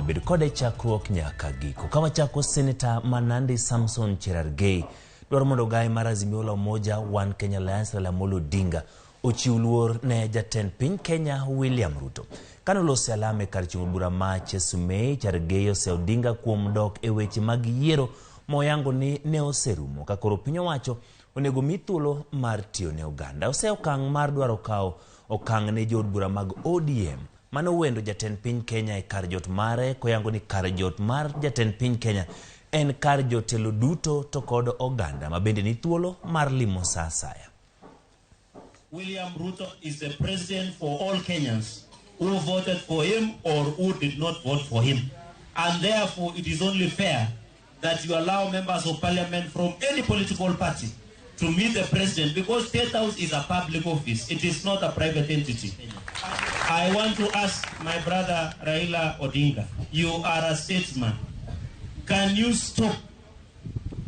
Bed kode chakruok nyaka giko. Ka wachako, Seneta ma Nandi Samson Cherargei dwaro mondo ogaye mar Azimio la Umoja One Kenya Alliance Raila Amolo Odinga ochiw luor ne jatend piny Kenya William Ruto. Kane oloso e alam e kar chungo bura ma Chesumei, Cherargei oseyo Odinga kuom dok e weche mag yiero moyango ni ne oserumo ka koro piny owacho onego mi thuolo mar tiyo ne oganda. Oseyo okang' mar dwaro kawo okang' ne jood bura mag ODM mane owendo jatend piny Kenya e kar jot mare koyango ni kar jot mar jatend piny Kenya en kar jotelo duto to kod oganda ma bende ni thuolo mar limo sa asaya. William Ruto is the president for all Kenyans who voted for him or who did not vote for him. And therefore, it is only fair that you allow members of parliament from any political party to meet the president, because State House is a public office. It is not a private entity. I want to ask my brother Raila Odinga, you are a statesman. Can you stop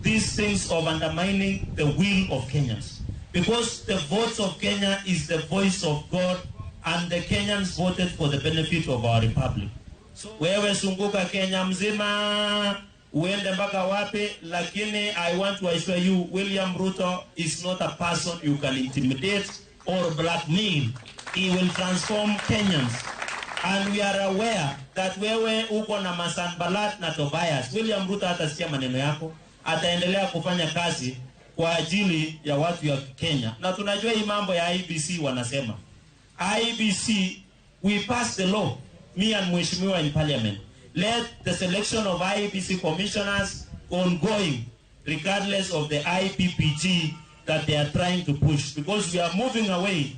these things of undermining the will of Kenyans? Because the votes of Kenya is the voice of God, and the Kenyans voted for the benefit of our republic. So, wewe zunguka Kenya mzima uende mpaka wapi, lakini I want to assure you William Ruto is not a person you can intimidate or blackmail. He will transform Kenyans. And we are aware that wewe uko na Masanbalat na Tobias. William Ruto hatasikia maneno yako, ataendelea kufanya kazi kwa ajili ya watu ya Kenya. Na tunajua hii mambo ya IEBC wanasema. IEBC, we passed the law, me and Mheshimiwa in parliament. Let the selection of IEBC commissioners ongoing, regardless of the IPPG that they are trying to push, because we are moving away.